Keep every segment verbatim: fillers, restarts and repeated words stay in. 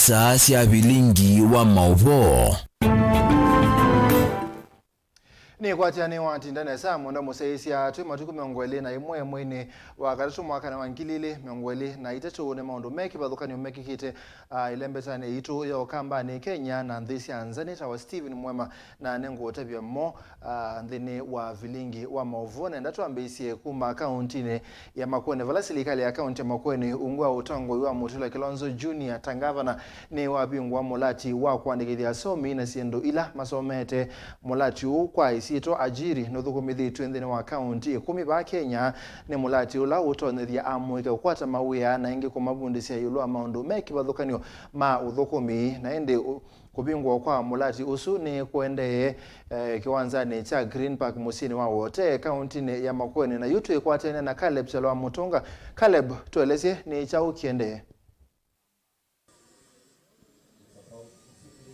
Saa sya vilingi wa maũvoo. Nĩkwatya nĩwatinda nesa mũno mũsyaĩĩsya twĩ matukũ mĩongo ĩlĩ na ĩmwe mweinĩ wa katatũ mwakanĩ wa ngili ilĩ mĩongo ĩlĩ na itatũ. Nĩ maũndũ me kĩvathũkany'o mekĩkĩte, ah, ĩlembetanĩ yitũ ya Ũkambanĩ, Kenya na nthĩ sya nza. Nĩtawa Stephen Mwema, na nĩngũũtavya mo, ah, nthĩnĩ wa vilingi wa maũvoo. Nenda twambĩĩsye kuma kauntinĩ ya Makueni, vala silikalĩ ya kaunti ya Makueni ungu wa ũtongoi wa Mutula Kilonzo Junior ta ngavana nĩwavingũa mũlati wa kũandĩkĩthya asomi na syĩndũ ila masomete. Mũlati ũũ kwa ĩsyĩtwa Ajiri nũthũkũmĩthĩtw'e nthĩnĩ wa kaunti ĩkũmi vaa Kenya. Nĩ mũlati ũla ũtonyethya amũika kũkwata mawĩa na ĩngĩ kũmavundĩsya ĩũlũ wa maũndũ me kĩvathũkany'o ma ũthũkũmi. Na ĩndĩ ũ-, kũvingũa kwa mũlati ũsu nĩ kũendee, eh, kĩwanzanĩ kya Green Park mũsyĩnĩ wa Wote, kauntinĩ ya Makueni. Na yu twĩkwatene na Caleb Kyalo wa Mũtũnga. Caleb, tũelesye nĩ kyaũ kĩendee?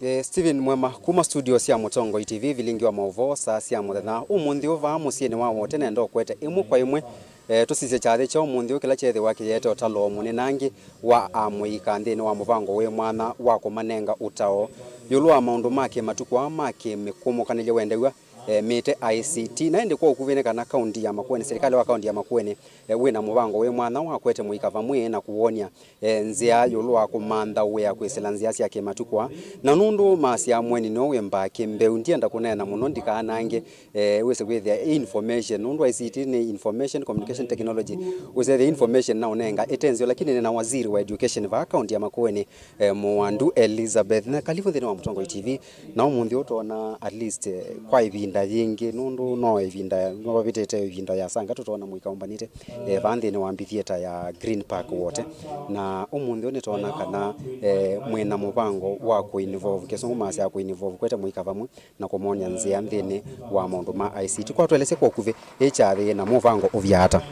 Eh, Stephen Mwema, kuma studio sya Mũtongoi T V, vilingi wa maũvoo, saa sya mũthenya. Ũmũnthĩ ũũ vaa mũsyĩnĩ wa Wote nenda ũkwete ĩmwe kwa ĩmwe, eh, tũsisye kyathĩ kya ũmũnthĩ ũũ kĩla kyethĩwa kĩyete ũtalo mũnenangĩ wa amũika nthĩnĩ wa mũvango wĩ mwanya wa kũmanenga ũtao ĩũlũ wa maũndũ ma kĩmatukũ aa ma kĩmĩkũmũkanĩlye wendew'a, eh, mĩte I C T. Na ĩndĩ kwa ũkuvĩ nĩ kana kaunti ya Makueni, serikali wa kaunti ya Makueni, eh, wĩ na mũvango wĩ mwanya wa kwete mũika vamwe na kũwony'a eh, nzĩa ĩũlũ wa kũmantha wĩa kwĩsĩla nzĩa sya kĩmatukũ aa. Na nũndũ masya mweni nĩwe wĩmbaa kĩmbeu, ndienda kũneena mũno ndikaanange, eh, wĩse kwĩthĩa ĩ information. Nũndũ I C T nĩ information communication technology, wĩsethĩa information na ũnenga ĩte nzeo, lakini nĩ na waziri wa education vaa kaunti ya Makueni, eh, Mũwandu Elizabeth. Na kalivu nthĩnĩ wa Mũtongoi T V. Na ũmũnthĩ ũtoona at least, eh, kwa ĩvinda yĩngĩ, nũndũ no ĩvinda, no vavĩtĩte ĩvinda ya sanga tũtoona mũika ũmbanĩte, eh, vaa nthĩnĩ wa amphitheater ya Green Park Wote. Na ũmũnthĩ ũũ nĩtoona kana, eh, mwĩ na mũvango wa kũ involve, kĩsũngũ masya kũ involve, kwete mũika vamwe na kũmony'a nzĩa nthĩnĩ wa maũndũ ma I C T. Kwa tũelesye kwa ũkuvĩ, ĩ kyathĩ na mũvango ũvya ata?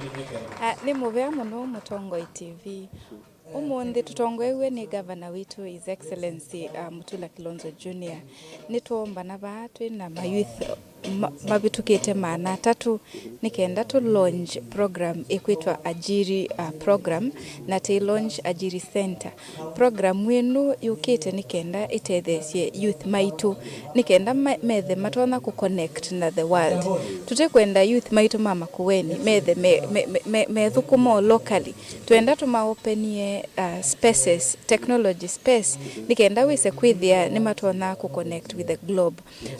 Ah, nĩ mũvea mũno Mũtongoi T V. Ũmũnthĩ tũtongoew'e nĩ Gavana witũ, His Excellency, uh, Mutula Kilonzo Junior. Nĩtwoombana vaa twĩ na ma youth ma-, mavĩtũkĩte maana atatũ nĩ kenda tũ launch program ĩkwĩtwa Ajiri, uh, program, na tũi launch Ajiri Center. Program ĩno yũkĩte nĩ kenda ĩtetheesye youth maitũ, nĩ kenda ma-, methe matonya kũ connect na the world. Tũtikwenda youth maitũ ma Makueni methe me, me, me, me, methũkũma o locally. Twenda tũmaopenie, uh, spaces, technology space, nĩ kenda wĩse kwĩthĩa nĩmatonya kũ connect with the globe.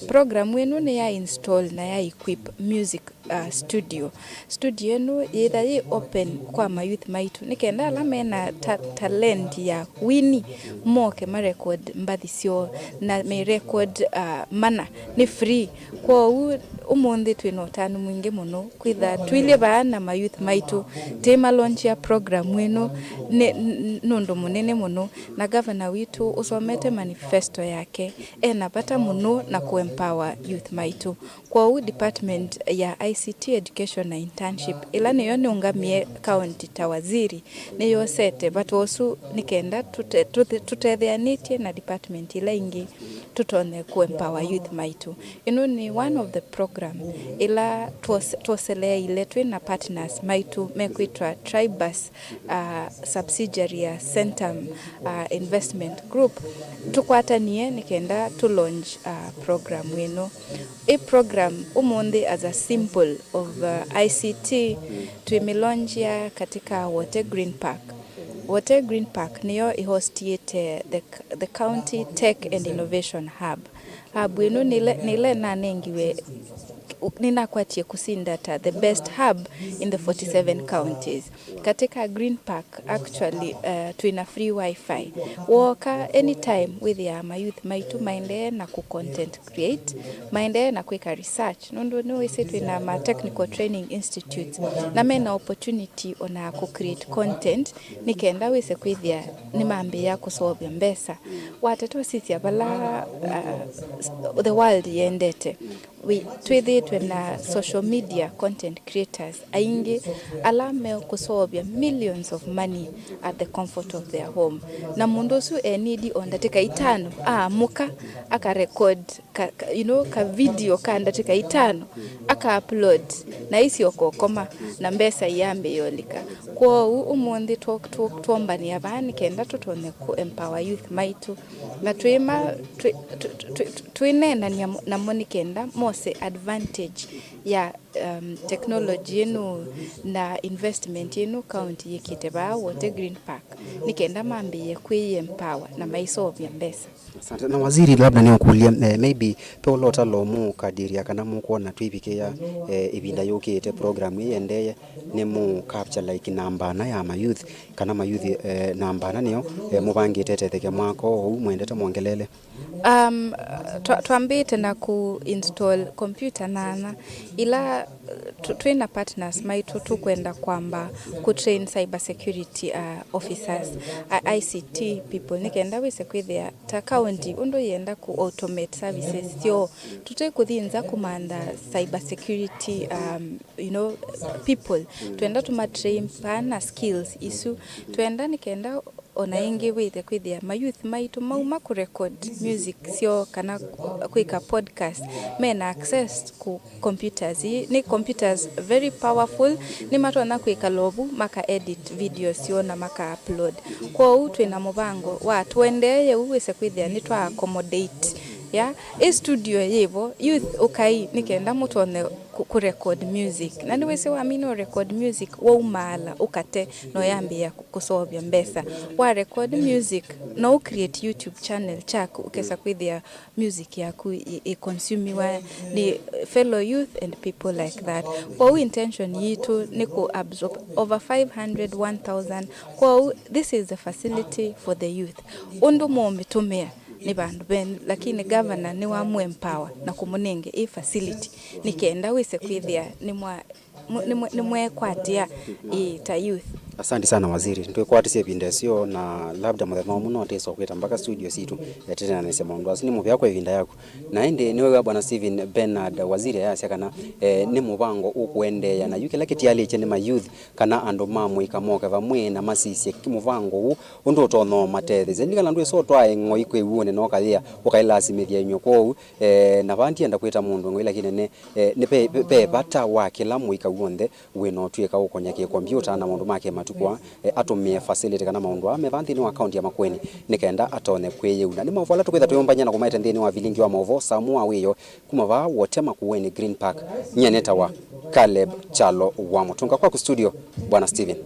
Program ĩno nĩ ya install na ya equip music, uh, studio. Studio ĩno yĩtha yĩ open kwa ma youth maitũ, nĩ kenda ala mena ta-, talent ya wini moke ma record mbathi syoo, na me record, uh, mana nĩ free. Kwoou, ũmũnthĩ twĩ na ũtanu mwingĩ mũno kwĩtha tũilye vaa na ma youth maitũ, tũimalonchia program ĩno nĩ, n-, nũndũ mũnene mũno, na gavana witũ ũsomete manifesto yake, e na vata mũno na kũ empower youth maitũ. Kwoou department ya I C T Education na Internship, ĩla nĩyo nĩũngamĩe kaunti ta waziri, nĩyosete vata ũsu nĩ kenda tũte-, tũte-, tũtetheanĩtye na department ila ingĩ tũtonye kũ empower youth maitũ. Ĩno nĩ one of the program ĩla twos-, twoseleeile twĩ na partners maitũ mekwĩtwa Tribus, uh, subsidiary ya Centum, uh, Investment Group. Tũkwatanie nĩ kenda tũ launch, uh, program ĩno. Ĩ program ũmũnthĩ as a symbol of, uh, I C T, twĩmĩlaunchia katika Wote Green Park. Wote Green Park nĩyo ĩhostiĩte the, the County Tech and Innovation Hub. Hub ĩno nĩle, nĩle nanengiwe, nĩnakwatie kũsinda ta the best hub in the forty-seven counties. Katika Green Park, actually, uh, twĩna free wifi. Wooka anytime wĩthĩaa ma youth maitũ maendee na kũ content create, maendee na kwĩka research. Nũndũ nĩwĩsĩ twĩna ma technical training institutes, na mena opportunity ona ya kũ create content, nĩ kenda wĩse kwĩthĩa nĩmambĩĩa kũseũvya mbesa. Watata ũsisya vala, uh, the world yendete. We, twĩthĩĩtwe na social media content creators aingĩ ala mekũseũvya millions of money at the comfort of their home. Na mũndũ ũsu e need o ndatĩka itano aamũka akarecord ka, ka, you know, ka video ka ndatĩka itano aka upload na isyoka ũkoma na mbesa iyambĩĩa ũlika. Kwoou ũmũnthĩ twombania vaa nĩ kenda tũtonye kũ empower youth maitũ na twĩma twĩ, twĩ, twĩ, twĩ, twĩneenany'a namo nĩ kenda mose advantage ya um, technology ĩno na investment ĩno county yĩkĩte vaa Wote Green Park nĩ kenda mambĩĩe kwĩ empower na maiseũvya mbesa. Asante. Na waziri, labda nĩũkũlye, eh, maybe pe ũla ũtalo mũkadiria kana mũkwona twĩvikĩa, eh, ĩvinda yũkĩte program ĩĩ ĩendee, nĩ mũ capture like namba ana ya mayouth, kana mayouth, eh, namba ana nĩo, eh, mũvangĩte ĩtetheke mwaka ũũ mwendete mwongelele? Um, twa- twambĩte na ku install computer nana ila tu- twĩ na partners maitũ tũkwenda kwamba ku train cyber security uh, officers, uh, I C T people, nĩ kenda wĩse kwĩthĩa ta county ũndũ yenda ku automate services syoo, tũte kũthi nza kũmantha cyber security, um, you know, people. Twenda tũma train pana skills isu. Twenda nĩ kenda ona ĩngĩ wĩthe kwĩthĩa mayouth maitũ mauma kũ record music syoo kana kwĩka podcast mena access ku computers. Ii nĩ computers very powerful, nĩmatonya kwĩkala ovu maka edit video syoo na maka upload. Kwoou twĩna mũvango wa tũendeeye ũu wĩse kwĩthĩa nĩtwa accommodate ya ĩ studio yĩvo. Youth, ũkai nĩ kenda mũtonye ku- ku record music. Na nĩwĩsĩ wamina ũ record music waumaala ũkate na ũyambĩĩa kũ- kũseũvya mbesa. Wa record music no ũ create YouTube channel kyaku ũkesa kwĩthĩa music yaku ĩ- ĩconsumiwa nĩ fellow youth and people like that. Kwoou intention yitũ nĩ ku absorb over five hundred, one thousand. Kwoou this is a facility for the youth. Ũndũ mũũmĩtũmĩa nĩ vandũ venyu, lakini governor nĩwamũempower na kũmũnenge ĩ facility nĩ kenda wĩse kwĩthĩa nĩmwa- mũ- nĩmwe- nĩmwekwatĩa ĩ ta youth. Asante sana waziri, twĩkwatisye ĩvinda ĩseo, na labda mũthenya ũmwe no tĩsa kwĩta mpaka studio sitũ, eh, tũteenanĩsye maũndũ asu. Nĩ mũvea kwa ĩvinda yaku. Na ĩndĩ nĩwew'a Bwana Stephen Bernard, waziri ayasya kana, eh, nĩ mũvango ũkũendeea, na yu kĩla kĩtialĩkye nĩ ma youth kana andũ ma mũika moke vamwe na masisye mũvango ũũ ũndũ ũtonya ũmatetheesya. Nĩ kana ndwĩsa ũtwae ng'oi kwĩ w'ũnĩ na ũkayĩa ũkailasimĩthya ĩnyw'ĩ. Kwoou, eh, na vaa ndienda kwĩta mũndũ ng'oi, lakini nĩ, eh, nĩ ve- ve- ve vata wa kĩla mũika w'onthe wĩ na ũtw'ĩka ũkũnya kĩkombyũta na maũndũ ma kĩmatukũ aa, eh, atũmĩe facility kana maũndũ aa me vaa nthĩnĩ wa kaunti ya Makueni nĩ kenda atonye kwĩyĩuna. Nĩ maũvoo ala tũkwĩtha tũyũmbany'a na kũmaete nthĩnĩ wa vilingi wa maũvoo saa ũmwe wa wĩoo kuma vaa Wote Makueni Green Park. Nyie nĩtawa Caleb Kyalo wa Mũtũnga. Kwaku studio, Bwana Stephen.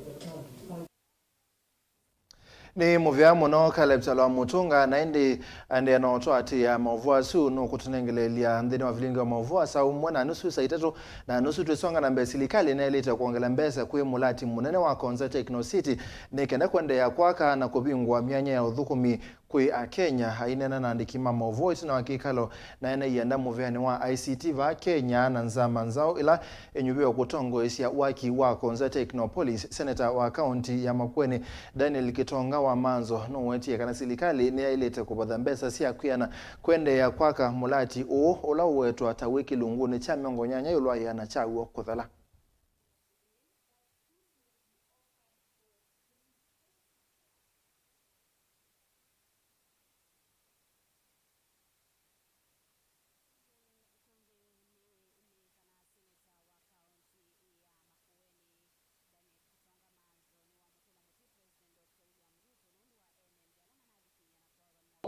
Nĩ mũvea mũno Caleb Kyalo wa Mũtũnga, na ĩndĩ endeea na ũtũatĩĩa maũvoo asu nũkũtũnengeleelya nthĩnĩ wa vilingi wa maũvoo saa ũmwe na nusu, saa itatũ na nusu. Twĩsonga na mbee, silikalĩ nĩyaĩlĩte kwongela mbesa kwĩ mũlati mũnene wa Konza Techno City nĩ kenda kũendeea kwaka na kũvingũa myanya ya ũthũkũmi kwĩ Akenya. Aineena na andĩki ma maũvoo ĩtina wa kĩkalo na ene ianda mũveanĩ wa I C T vaa Kenya na nzama nzaũ ĩla ĩnyuvĩwe kũtongoesya waki wa Konza Technopolis, seneta wa kaunti ya Makueni Daniel Kitonga wa Manzo nũwetie kana silikalĩ nĩyaĩlĩte kũvatha mbesa sya kwĩana kũendeea kwaka mũlati ũũ ũla ũwetwa ta wĩ kĩlungunĩ kya mĩongo nyanya ĩũlũ wa ĩana kyaw'o kũthala.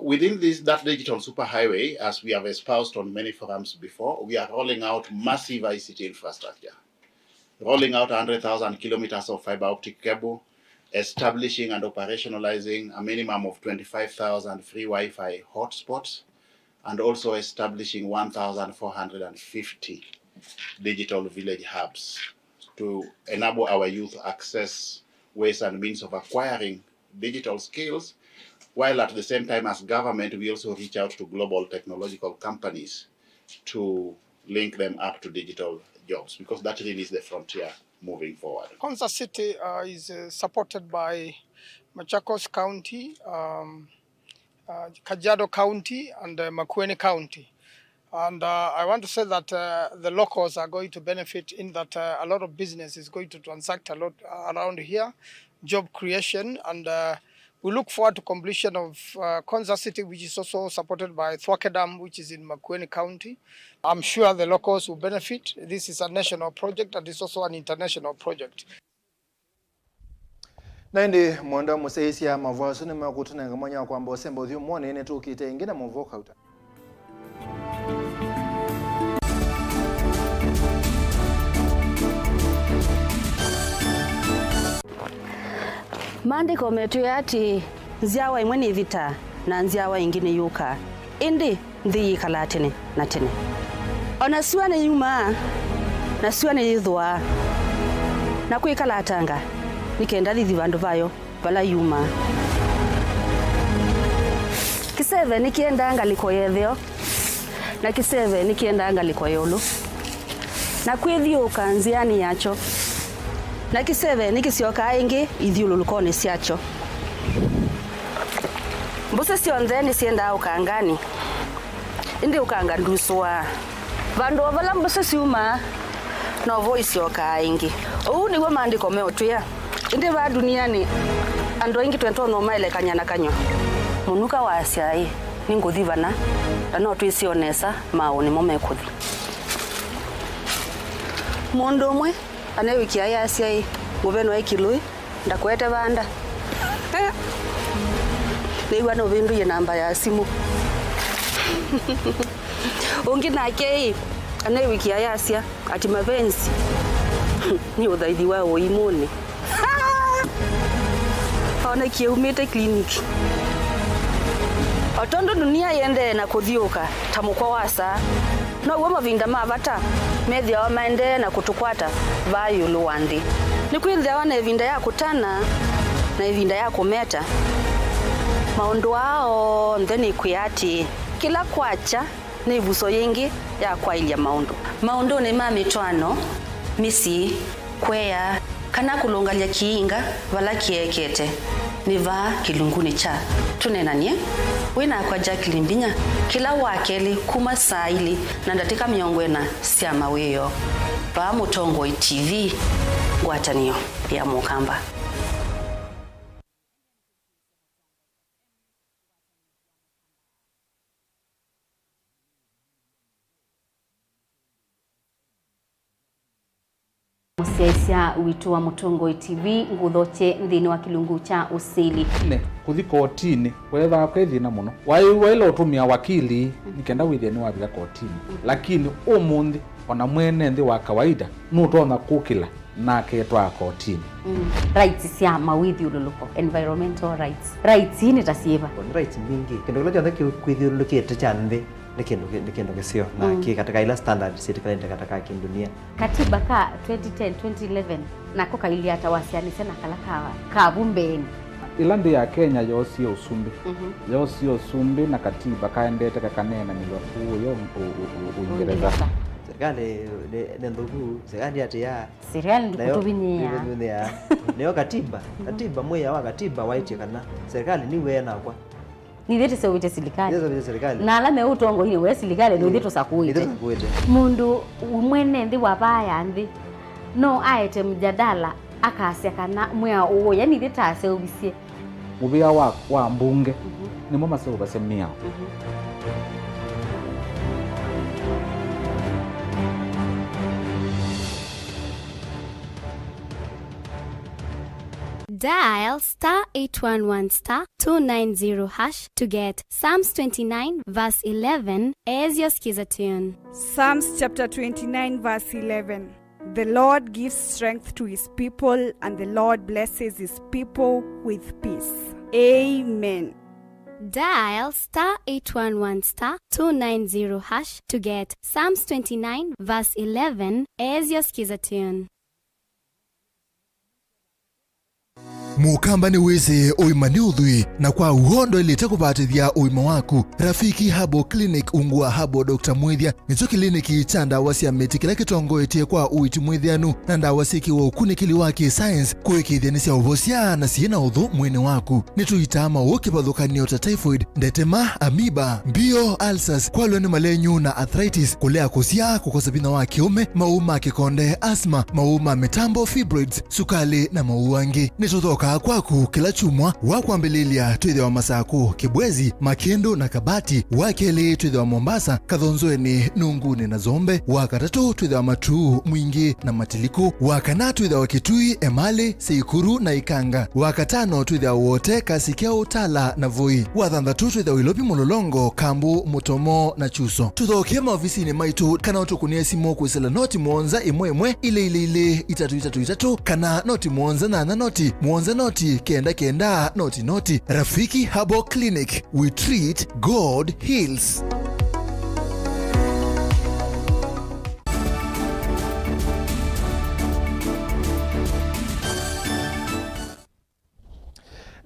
Within this, that digital superhighway, as we have espoused on many forums before, we are rolling out massive I C T infrastructure, rolling out one hundred thousand kilometers of fiber optic cable, establishing and operationalizing a minimum of twenty-five thousand free Wi-Fi hotspots, and also establishing one thousand four hundred and fifty digital village hubs to enable our youth access ways and means of acquiring digital skills, while at the same time, as government, we also reach out to global technological companies to link them up to digital jobs, because that really is the frontier moving forward. Konza City, uh, is, uh, supported by Machakos County, um, uh, Kajiado County, and, uh, Makueni County. And uh, I want to say that uh, the locals are going to benefit in that uh, a lot of business is going to transact a lot uh, around here, job creation, and uh, we look forward to completion of uh, Konza City, which is also supported by Thwake Dam, which is in Makueni County. I'm sure the locals will benefit. This is a national project and it's also an international project. Na ĩndĩ, mwendwa mũsyaĩĩsya, mavoo asu nĩmekũtũnenga mwanya wa kwamba ũsemba ũthyũmũonĩ. Nĩtũkĩte ĩngĩ na mũvoo kauta. Maandĩko metwĩe atĩĩ, nzyawa ĩmwe nĩvĩtaa, na nzyawa ĩngĩ nĩyũkaa, ĩndĩ nthĩ yĩkalaa tene na tene. O na syũa nĩyumaa, na syũa nĩyĩthũaa, na kwĩkalatanga, nĩ kenda yĩthi vandũ vayo vala yumaa. Kĩseve nĩkĩendaa ngalĩko ya ĩtheo, na kĩseve nĩkĩendaa ngalĩko ya ĩũlũ, na kwĩthyũũka nzĩanĩ yakyo, na kĩseve nĩkĩsyokaa ĩngĩ ithyũlũlũkonĩ syakyo. Mbũsĩ syonthe nĩsyendaa ũkanganĩ, ĩndĩ ũkanga ndusũaa. Vandũ o vala mbũsĩ syumaa, novo isyokaa ĩngĩ. Ũu nĩw'o maandĩko meũtwĩa. Ĩndĩ vaa ndunianĩ, andũ aingĩ twĩtonya ũmaelekany'a na kanyw'a. Mũnuka waasya, ĩ, nĩngũthi vana, na no twĩsĩ o nesa maaũ nĩmo mekũthi. Mũndũ ũmwe aneewĩkĩa ayasya, ĩ, ngũvenwa ĩ kĩlũĩ, ndakũete vanda. Nĩw'a nũvĩndũie namba ya simũ. Ũngĩ nake, ĩ, aneewĩkĩa ayasya, ati mapenzi nĩ ũthaithi wa ũimũnĩ. Onekie umĩte clinic. O tondũ dunia yĩendee na kũthyũũka ta mũkwa wa saa, now'o mavinda ma vata methĩawa maendee na kũtũkwata vaa ĩũlũ wa nthĩ. Nĩkwĩthĩawa na ĩvinda ya kũtana na ĩvinda ya kũmeta. Maũndũ aa onthe nĩkwĩa atĩĩ, kĩla kwakya nĩ ĩvuso yĩngĩ ya kwaĩlya maũndũ. Maũndũnĩ ma mĩtwaano, mĩsyĩ, kũea, kana kũlũngalya kĩinga vala kĩekete, nĩ vaa kĩlungunĩ kya Tũneenany'e wĩ nakwa Jacqueline Mbinya kĩla wa kelĩ kuma saa ilĩ na ndatĩka mĩongo ĩna sya mawĩoo, vaa Mũtongoi T V, ngwatanĩo ya Mũkamba. Mũsyaĩĩsya witũ wa Mũtongoi T V, ngũthokye nthĩnĩ wa kĩlungu kya ũsili. Ne, kũthi kotinĩ weethaa kwĩ thĩna mũno. Waĩwa ĩla ũtũmĩa wakili nĩ kenda wĩthĩe nĩwavika kotinĩ. Lakini ũmũnthĩ, o na mwene nthĩ wa kawaida nũtonya kũkĩla na aketwaa kotinĩ. Mm. Rights sya mawĩthyũlũlũko, environmental rights. Rights ii nĩ ta syĩva? Nĩ rights mbingĩ. Kĩndũ kĩla kyonthe kĩkwĩthyũlũlũkĩte kya nthĩ nĩ kĩndũ kĩ-, nĩ kĩndũ kĩseo na, mm, kĩ katika ila standard syĩtĩkanĩte katika kĩndunia. Katiba ka twenty ten, twenty eleven nako kailyĩ ata wasyaanĩsya na kala ka, ka vu mbeenĩ? Ĩla nthĩ ya Kenya yoosie ũsumbĩ, mhm, yoosie ũsumbĩ na katiba kaendete kakaneenanĩw'a kũũya ũ-, ũ-, ũ-, Ũingereza. Ũingereza. Serikali nĩ, nĩ nthũku, serikali atĩaa. Serikali nayo ndĩkũtũvinyĩĩa. Ndĩkũtũvinyĩĩa. Nĩyo katiba, katiba, mwĩao wa katiba waĩtye kana serikali nĩw'o ĩnakwa. Nithyĩ tũseũvĩtye silikalĩ. Nithyĩ tũseũvĩtye silikalĩ. Na ala me ũtongoinĩ we silikalĩ, nĩ ithyĩ tũsakũĩte. Nithyĩ tũsakũĩte. Mũndũ mwene nthĩ wa vaa ya nthĩ no aete mjadala akasya kana mwĩao ũũ, yani ithyĩ taseũvisye. Mũvĩa wa, wa mbunge, mhm, nĩmo maseũvasya mĩao. Mhm. Dial star eight one one star two nine zero hash to get Psalms twenty-nine verse eleven as your skiza tune. Psalms chapter twenty-nine verse eleven. The Lord gives strength to his people, and the Lord blesses his people with peace. Amen. Dial star eight one one star two nine zero hash to get Psalms twenty-nine verse eleven as your skiza tune. Mũkamba nĩwĩsĩ ũima nĩ ũthwii, na kwa w'o ndwaĩlĩte kũvatĩthya ũima waku. Rafiki Herbal Clinic ungu wa Herbal Doctor Mwĩthya nĩkyo kĩliniki kya ndawa sya mĩtĩ kĩla kĩtongoetye kwa ũiiti mwĩthĩanu na ndawa syĩkĩwe ũkunĩkĩli wa kĩ-science kũĩkĩĩthya nĩsyaũvosya na syĩ na ũthũ mwĩĩnĩ waku. Nĩtũitaa maũũ kĩvathũkany'o ta typhoid, ndetema, amoeba, mbio, ulcers, kwalw'a nĩ malenyu na arthritis, kũlea kũsyaa, kũkosa vinya wa kĩũme, maũũ ma kĩkonde, asthma, maũũ ma mĩtambo, fibroids, sukalĩ, na maũũ angĩ. Nĩtũthokaa kwaku kĩla kyumwa. Wa kwambĩlĩlya twĩthĩwa Masakũ, Kĩbwezi, Makĩndũ, na Kabati. Wa kelĩ twĩthĩwa Mombasa, Kathonzweni, Nungunĩ, na Zombe. Wa katatũ twĩthĩwa Matuu, Mwingĩ, na Matiliku. Wa kana twĩthĩwa Kitui, Emali, Seikuru, na Ikanga. Wa katano twĩthĩwa Wote, Kasikya, Utala, na Voi. Wa thanthatũ twĩthĩwa Ilovi, Mulolongo, Kambu, Mutomo, na Chuso. Tũthokee maovisinĩ maitũ kana ũtũkũnĩe simũ kwĩsĩla noti mũonza ĩmwe ĩmwe ilĩ ilĩ ilĩ itatũ itatũ itatũ kana noti mũonza nyanya noti mũonza noti kenda kenda noti noti. Rafiki Herbal Clinic, we treat, God heals.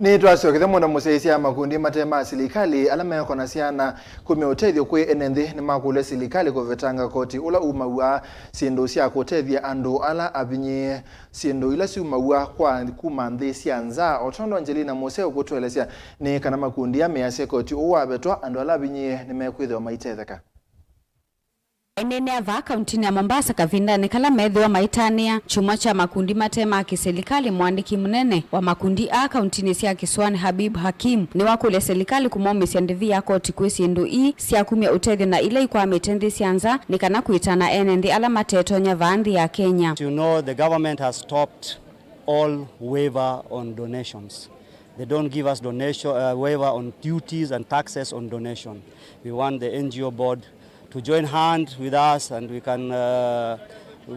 Nĩtwasyokethya mũno mũsyaĩĩsya. Makundi mate ma silikalĩ ala mekonasya na kumya ũtethyo kwĩ ene nthĩ nĩmakũlya silikalĩ kũvetanga koti ũla umaw'a syĩndũ sya kũtethya andũ ala avinyĩĩe, syĩndũ ila syumaw'a kwa kuma nthĩ sya nza. O tondũ Angelina Mose ũkũtũelesya, nĩ kana makundi aa measya koti ũũ wavetwa, andũ ala avinyĩĩe nĩmekwĩthĩwa maitetheka. Aineenea vaa kauntinĩ ya Mombasa kavindanĩ kala meethĩwa maitanĩa kyumwa kya makundi mate ma kĩsilikalĩ, mũandĩki mũnene wa makundi aa kauntinĩ sya kĩsũanĩ, Habib Hakim, nĩwakũlya silikalĩ kũmaumĩsya ndĩvi ya koti kwĩ syĩndũ ii sya kumya ũtethyo na ila ikwamĩte nthĩ sya nza, nĩ kana kwĩtana ene nthĩ ala matetonya vaa nthĩ ya Kenya. As you know, the government has stopped all waiver on donations. They don't give us donation, uh, waiver on duties and taxes on donation. We want the N G O board to join hand with us, and we can, uh,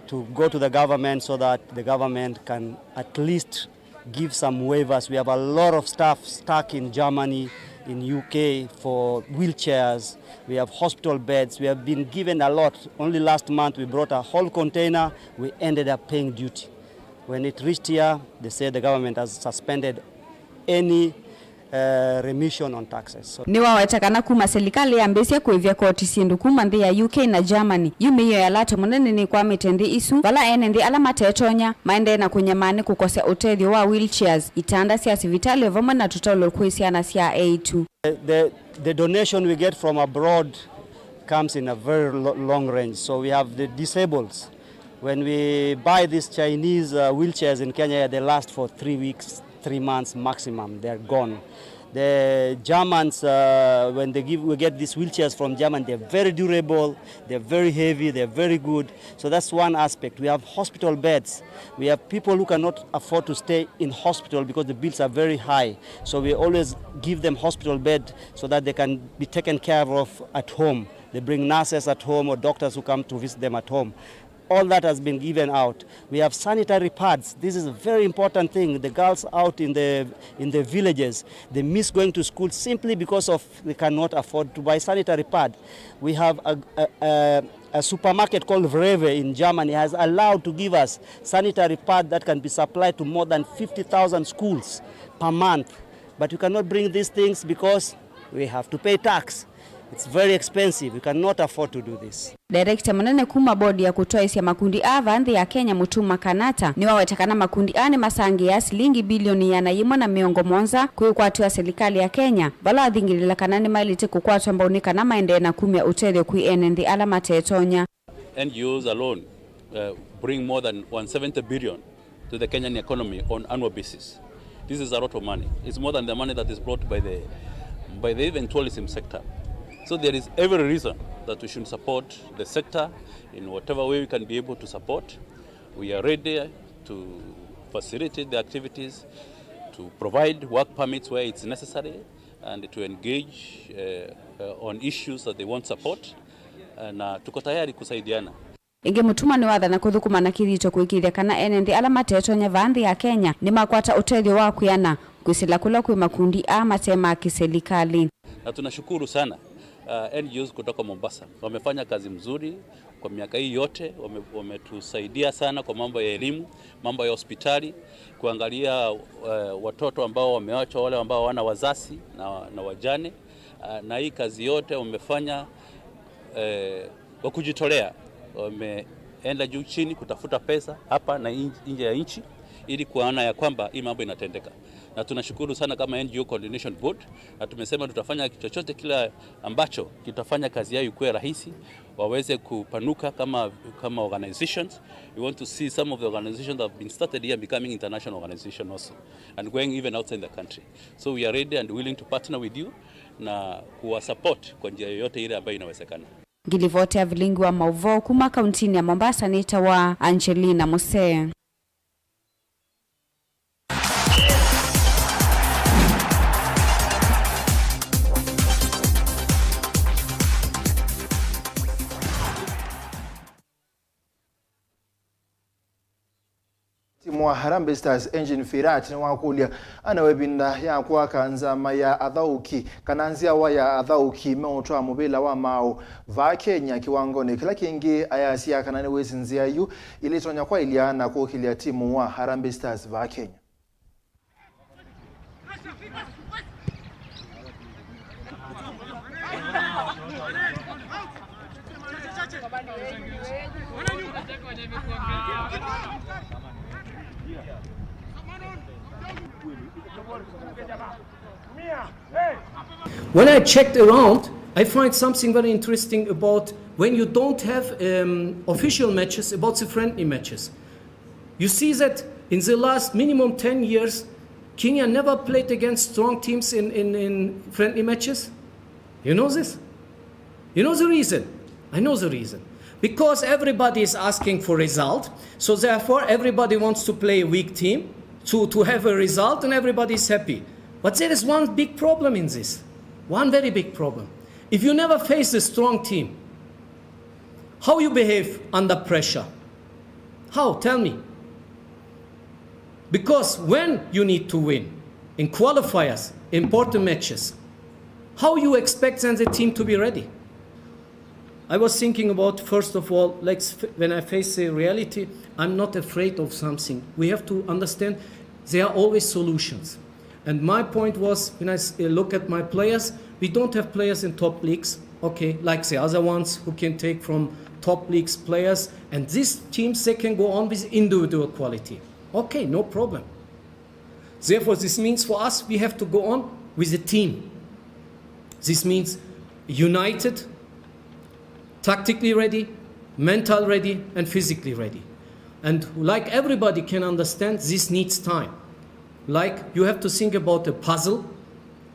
to go to the government so that the government can at least give some waivers. We have a lot of stuff stuck in Germany, in U K for wheelchairs. We have hospital beds. We have been given a lot. Only last month we brought a whole container. We ended up paying duty. When it reached here, they said the government has suspended any, uh, remission on taxes. So nĩwaweta kana kuma silikalĩ yambĩĩsye kũĩvya koti syĩndũ kuma nthĩ ya U K na Germany, yu mĩio ya lato mũnene nĩkwamĩte nthĩ isu, vala ene nthĩ ala matetonya maendee na kũnyamaa nĩ kũkosya ũtethyo wa wheelchairs, itanda sya sivitalĩ, o vamwe na tũtaũlo kwĩ syana sya eĩtu. The, the, the donation we get from abroad comes in a very lo-, long range. So we have the disables. When we buy these Chinese, uh, wheelchairs in Kenya, they last for three weeks, three months maximum. They're gone. The Germans, uh, when they give, we get these wheelchairs from Germany, they're very durable, they're very heavy, they're very good. So that's one aspect. We have hospital beds. We have people who cannot afford to stay in hospital because the bills are very high. So we always give them hospital bed so that they can be taken care of at home. They bring nurses at home or doctors who come to visit them at home. All that has been given out. We have sanitary pads. This is a very important thing. The girls out in the, in the villages, they miss going to school simply because of they cannot afford to buy sanitary pad. We have a, a, a, a supermarket called Vreve in Germany has allowed to give us sanitary pad that can be supplied to more than fifty thousand schools per month. But we cannot bring these things because we have to pay tax. It's very expensive. We cannot afford to do this. Director mũnene kuma bodi ya kũtwaĩsya makundi aa vaa nthĩ ya Kenya, Mutuma Kanata, nĩwaweta kana makundi aa nĩmasangĩaa silingi bilioni ĩana yĩmwe na mĩongo mũonza kwĩ ũkwati wa silikalĩ ya Kenya, vala athingĩlĩla kana nĩmaĩlĩte kũkwatwa mbau nĩ kana maendee na kumya ũtethyo kwĩ ene nthĩ ala matetonya. N G Os alone, uh, bring more than one seventy billion to the Kenyan economy on annual basis. This is a lot of money. It's more than the money that is brought by the, by the even tourism sector. So there is every reason that we should support the sector in whatever way we can be able to support. We are ready to facilitate the activities, to provide work permits where it's necessary, and to engage, uh, uh, on issues that they want support. Uh, na tuko tayari kusaidiana. Ĩngĩ, Mutuma nĩwathana kũthũkũma na kĩthito kũĩkĩĩthya kana ene nthĩ ala matetonya vaa nthĩ ya Kenya nĩmakwata ũtethyo wa kwĩana kwĩsĩla kũla kwĩ makundi aa mate ma kĩsilikalĩ. Na tunashukuru sana Uh, N G Os kutoka Mombasa wamefanya kazi mzuri kwa miaka hii yote, wame-, wametusaidia sana kwa mambo ya elimu, mambo ya hospitali, kuangalia, uh, watoto ambao wameachwa, wale ambao hawana wazazi na, na wajane. Uh, na hii kazi yote wamefanya, uh, kwa kujitolea. Wameenda juu chini kutafuta pesa hapa na in-, nje ya nchi ili kuona ya kwamba hii mambo inatendeka. Na tunashukuru sana kama N G O Coordination Board, na tumesema tutafanya chochote kila ambacho kitafanya kazi yao ikuwe rahisi, waweze kupanuka kama, kama organizations. We want to see some of the organizations that have been started here becoming international organization also, and going even outside the country. So we are ready and willing to partner with you na kuwa support kwa njia yoyote ile ambayo inawezekana. Ngilivoti ya vilingi wa mauvoo kuma kauntinĩ ya Mombasa nĩtawa Angelina Musee. Timu wa Harambee Stars, Engin Firat, nĩwakũlya anewe ĩvinda ya kwaka nzama ya athaũki kana nzyawa ya athaũki meũtwaa mũvĩla wa maaũ vaa Kenya kĩwangonĩ kĩla kĩngĩ. Ayasya kana nĩwĩsĩ nzĩa yu ilĩtonya kwaĩlya na kũkĩlya timu wa Harambee Stars vaa Kenya. When I checked around, I find something very interesting about when you don't have, um, official matches, about the friendly matches. You see that in the last minimum ten years, Kenya never played against strong teams in, in, in friendly matches. You know this? You know the reason? I know the reason. Because everybody is asking for result, so therefore everybody wants to play a weak team to, to have a result and everybody is happy. But there is one big problem in this. One very big problem. If you never face a strong team, how you behave under pressure? How? Tell me. Because when you need to win in qualifiers, important matches, how you expect then the team to be ready? I was thinking about, first of all, like, when I face the reality, I'm not afraid of something. We have to understand there are always solutions. And my point was, when I s-, uh, look at my players, we don't have players in top leagues, okay, like the other ones who can take from top leagues players. And these teams, they can go on with individual quality. Okay, no problem. Therefore, this means for us, we have to go on with the team. This means united, tactically ready, mental ready, and physically ready. And like everybody can understand, this needs time. Like, you have to think about a puzzle.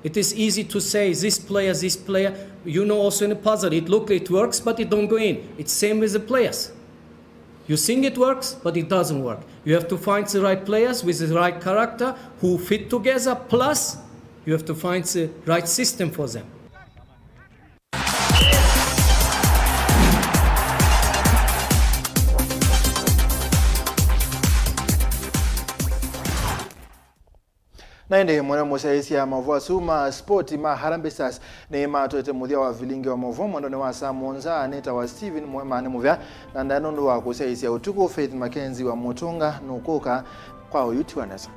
It is easy to say this player, this player. You know, also in a puzzle, it look, it works, but it don't go in. It's same with the players. You think it works, but it doesn't work. You have to find the right players with the right character who fit together, plus you have to find the right system for them. Na ĩndĩ mũno mũsyaĩĩsya maũvoo asu ma spoti ma Harambee Stars nĩmatwete mũthya wa vilingi wa maũvoo mwendonĩ wa saa mũonza. Nĩtawa Steven Mwemani Mũvea, na ndaĩ nũndũ wa kũsyaĩĩsya ũtukũ. Faith Mackenzie wa Mũtũnga nũkũka kwa ũyu ti wa nesa.